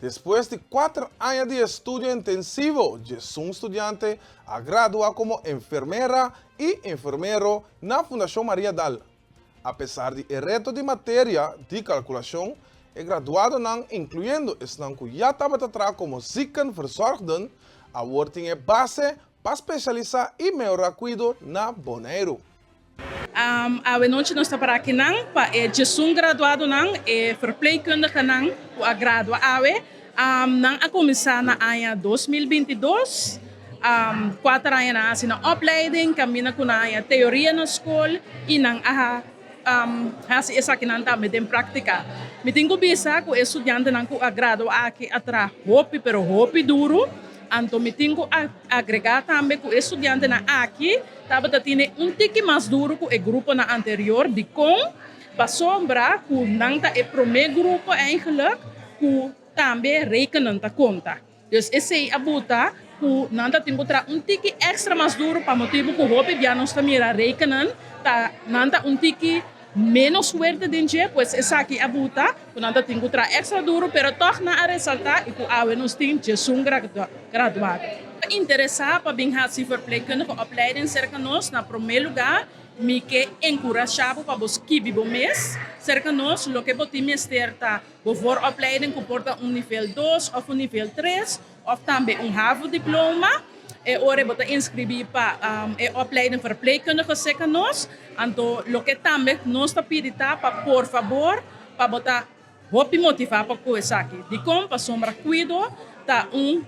Despues di kuater aña di estudio intensivo, 11 studiante a gradua komo enfermera i enfermero na Fundashon Mariadal. Apesar di e reto di materia di kalkulashon, e graduadonan, inkluyendo esnan ku ya tabata traha komo ziekenverzorgden, awor tin e base pa spesialisá i mehorá kuido na Boneiru. Awe nochi nos ta para akinan pa e 11 graduadonan, e verpleegkundigenan ku a gradua awe. Nan a kuminsá na aña 2022, kuater aña nan a hasi nan opleiding, kaminda ku nan a haña teoria na skol i nan a hasi esakinan tambe den práktika. Mi tin ku bisa ku e studiantenan ku a gradua aki a traha hopi pero hopi duru, anto mi tin ku agregá tambe ku e studiantenan aki tabata tine un tiki mas duru ku e gruponan anterior. Dikon? Pasobra ku nan ta e promé grupo eigenlijk ku tambe rekenen ta konta. Dus esei a buta ku nan ta tin ku traha un tiki èkstra mas duru pa motibu ku hopi bia nos ta mira rekenen ta nan ta un tiki ménos fuerte den dje. Pues esaki a buta ku nan ta tin ku traha èkstra duru pero tòg nan a resaltá i ku awe nos tin 11 graduado. Interesá pa bin hasi verpleegkundige opleiding serka nos, na promé lugá mi ke enkurashá bo pa bo skibi bo mes serka nos. Loke bo tin mester ta bo vooropleiding ku por ta un nivel dos òf un nivel tres òf tambe un havo diploma. E ora bo ta inskribí pa e opleiding verpleegkundige serka nos. Anto loke tambe nos ta pidi ta pa por fabor pa bo ta hopi motivá pa ku esaki. Dikon? Pasobra kuido ta un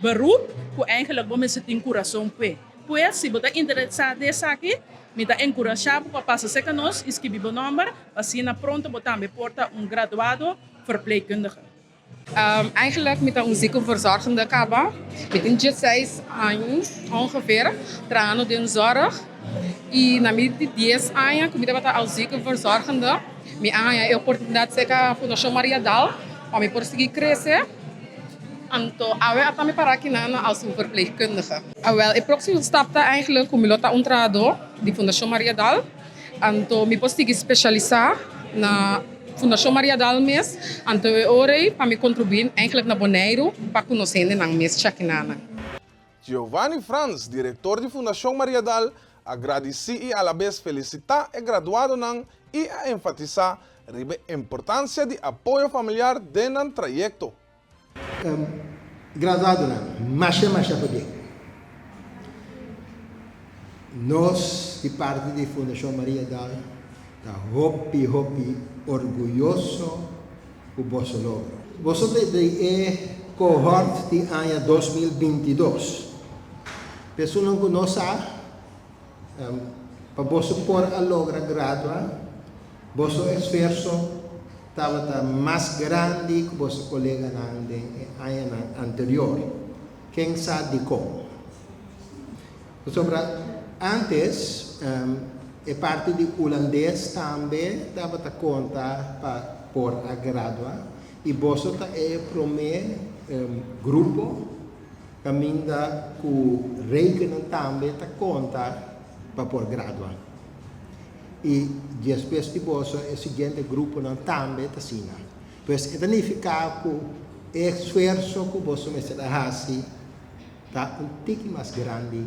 beroep ku eigenlijk bo mester tin kurason p'e. Pues, si bo ta interesá den esaki, mi ta enkurashá bo pa pasa serka nos i skibi bo nòmber, pa asina pronto bo tambe por ta un graduado verpleegkundige. Eigenlijk mi ta un ziekenverzorgende kaba. Mi tin diesseis aña ongeveer trahando den zorg y na mi di dies aña ku mi tabata al ziekenverzorgende mi a haña e oportunidat serka Fundashon Mariadal pa mi por sigui krese. Anto awe a ta mi para akinan als un verpleegkundige. Awel e próksimo stap ta eigenlijk ku mi lo ta un trahadó di Fundashon Mariadal. Anto mi por sigui spesialisá na Fundashon Mariadal mes, anto e ora ei pa mi kontribuí eigenlijk na Boneiru pa ku nos hendenan mes chakinana. Giovanni Frans, direktor di Fundashon Mariadal, a gradisí i alabes felisitá e graduadonan i a enfatisá riba e importansia di apoyo familiar den nan trayekto. Graduadonan, masha masha pabien. Nos di parti di Fundashon Maria Dal ta hopi hopi orguyoso ku boso logro. Boso ta di e kohort di aña 2022. Personan ku no sa, pa boso por a logra gradua, boso esfuerso tabata mas grandi ku boso koleganan den e añanan anterior. Ken sa dikon? Pasobra ántes e parti di hulandes tambe tabata konta pa por a gradua i boso ta e promé grupo kaminda ku rekenen tambe ta konta pa por gradua. I despues di boso e siguiente gruponan tambe ta asina. Pues e ta nifiká ku e esfuerso ku boso mester a hasi ta un tiki mas grandi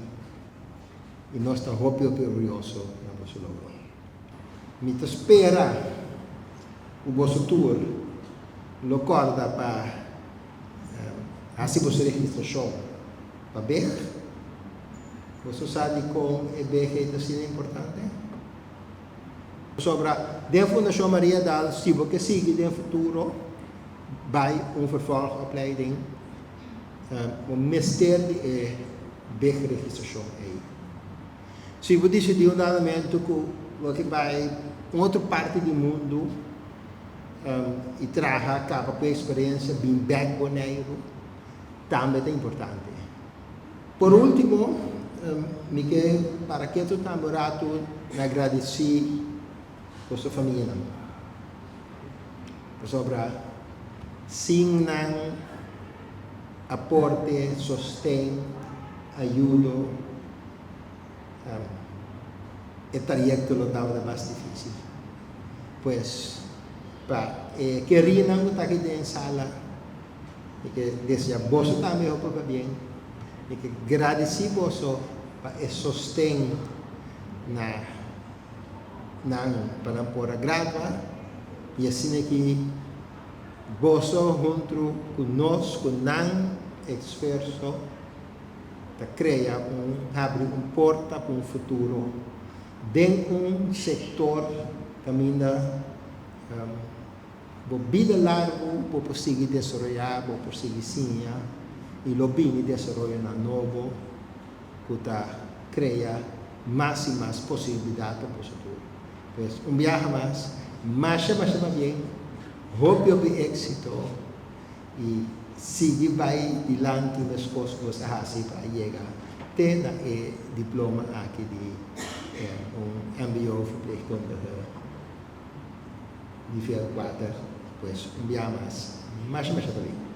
i nos ta hopi hopi orguyoso na boso logro. Mi ta spera ku boso tur lo kòrda pa hasi boso registrashon pa beg. Boso sa dikon e beg ei ta asina importante? Pasobra den Fundashon Mariadal si bo ke sigui den futuro bai un vervolgopleiding, bo mester di e beg registrashon ei. Si bo disidí un dado momento ku bo ke bai un otro parti di mundu i traha kaba ku e eksperensia bin bèk Boneiru tambe ta importante. Por último, mi ke para ketu tambe un ratu na gradisí boso famianan, pasobra sin nan aporte, sosten, ayudo, e trayekto lo tabata mas difísil. Pues, pa e kerinan ku ta aki den sala. Mi ke deseá boso tambe hopi pabien. Mi ke gradisí boso pa e sosten na nan pa nan por a gradua i asina ki boso huntu ku nos ku nan esfuerso ta krea un habri un porta pa un futuro den un sektor kaminda bo bida largu bo por sigui desaroyá, bo por sigui siña i lo bini desaroyonan nobo ku ta krea mas i mas posibilidat pa boso tur. Pues un biaha mas, masha masha pabien, hopi hopi éksito i sigui bai dilanti meskos ku boso a hasi pa a yega te na e diploma aki di un mbo verpleegkundige nivel kuater. Pues un biaha mas, masha masha pabien.